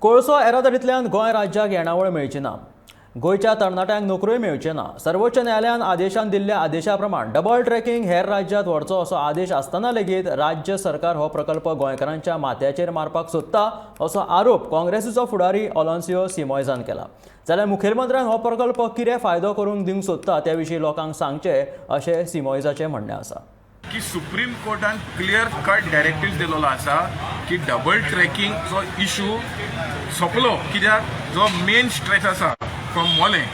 कोळसो येरादारींतल्यान गोंय राज्याक येणावळ मेळची ना. गोंयच्या तरणाट्यांक नोकऱ्योय मेळच्यो ना. सर्वोच्च न्यायालयान आदेशान दिल्ल्या आदेशा प्रमाण डबल ट्रॅकिंग हेर राज्यांत व्हरचो असो आदेश आसतना लेगीत राज्य सरकार हो प्रकल्प गोंयकारांच्या माथ्याचेर मारपाक सोदता असो आरोप काँग्रेसीचो फुडारी ऑलोन्सियो सिमॉयजान केला. जाल्यार मुखेलमंत्र्यान हो प्रकल्प कितें फायदो करून दिवंक सोदता ते विशीं लोकांक सांगचें अशें सिमॉयजाचें म्हणणें आसा. की सुप्रीम कोर्टान क्लियर कट डायरेक्टिव्स दिलेलो आसा की डबल ट्रॅकिंगचो इशू सोंपलो, कित्याक जो मेन स्ट्रेच आसा फ्रॉम मोलें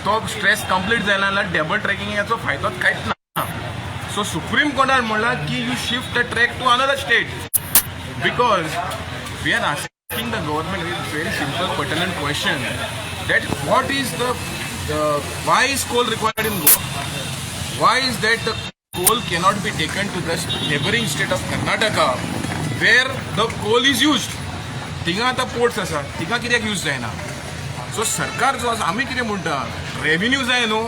तो स्ट्रेच कंप्लीट जायना जाल्यार डबल ट्रॅकिंगाचो फायदो कांयच ना. सो सुप्रीम कोर्टान म्हणलां की you shift the track to another state, because we are asking the government with very simple pertinent question that what is the why is coal required in Goa? Why is that the coal cannot be taken to the neighboring state of Karnataka, where the coal is used? थिंगा आतां ports आसा, थिंगा कित्याक use जायना? So सरकार जो आसा, आमी कितें म्हणटा, रेविन्यू जाय न्हू.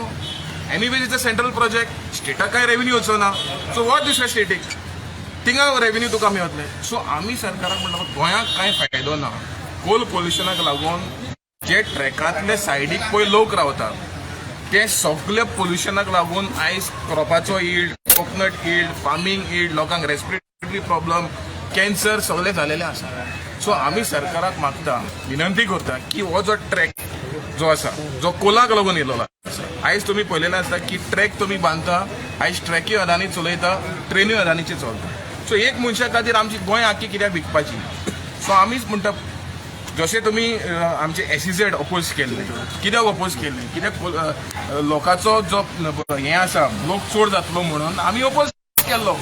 Anyways, it's a central project. स्टेटाक कांय रेविन्यू वचना. सो what दुसऱ्या स्टेटीक थिंगा रेविन्यू तुका मेळतले. सो आमी सरकाराक म्हणटा, गोंयाक कांय फायदो ना. कोल पोल्युशनाक लागून जे ट्रॅकांतले सायडीक पळय लोक रावता, ते सगळे पोल्युशनाक लागून आयज क्रॉपाचो yield, coconut yield, farming yield, लोकांक रेस्पिरेटरी प्रॉब्लम, कॅन्सर सगळे जालेले आसा. सो आमी सरकाराक मागता, विनंती करता की हो जो ट्रॅक जो आसा, जो कोलाक लागून येयलेलो आसा, आयज तुमी पळयलेलें आसता की ट्रॅक तुमी बांदता, आयज ट्रॅकय अदानी चलयता, ट्रेनूय अदानीचे चलता. सो एक मनशा खातीर आमची गोंय आख्खी कित्याक विकपाची? सो आमीच म्हणटा, जशें तुमी आमचे एसईझेड अपोज केल्ले, कित्याक अपोज केल्ले? कित्याक लोकांचो जो हें आसा, लोक चड जातलो म्हणून आमी अपोज केल्लो.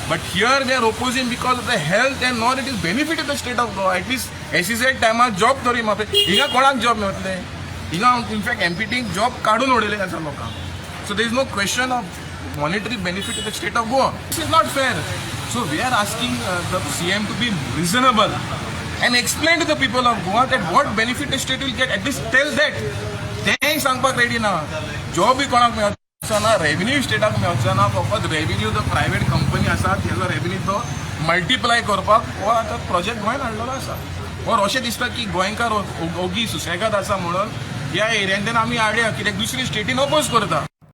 But here they are opposing because of the health and not it is benefit the state of Goa. At least SEZ टायमार जॉब तरी मापे. हिंगा कोणाक जॉब मेळटले? हिंगा इनफॅक्ट एमपीटीक जॉब काडून उडयले आसा लोकांक. So there is no question of monetary benefit to the state of Goa. This is not fair. So we are asking the CM to be reasonable and explain to the people of Goa that what benefit the state will get. At least tell that. तेंय सांगपाक ready ना. जॉबूय कोणाक मेळचो ना, revenue स्टेटाक मेळचो ना. फकत revenue जो प्रायव्हेट कंपनी आसा, तेजो रेव्हेन्यू तो मल्टिप्लाय करपाक हो आतां प्रोजेक्ट गोंयान हाडलेलो आसा. और अशें दिसता की गोंयकार ओगी सुसेगाद आसा म्हणून ह्या एरियांतल्यान आमी हाडया, कित्याक दुसरी स्टेटीन अपोज करता.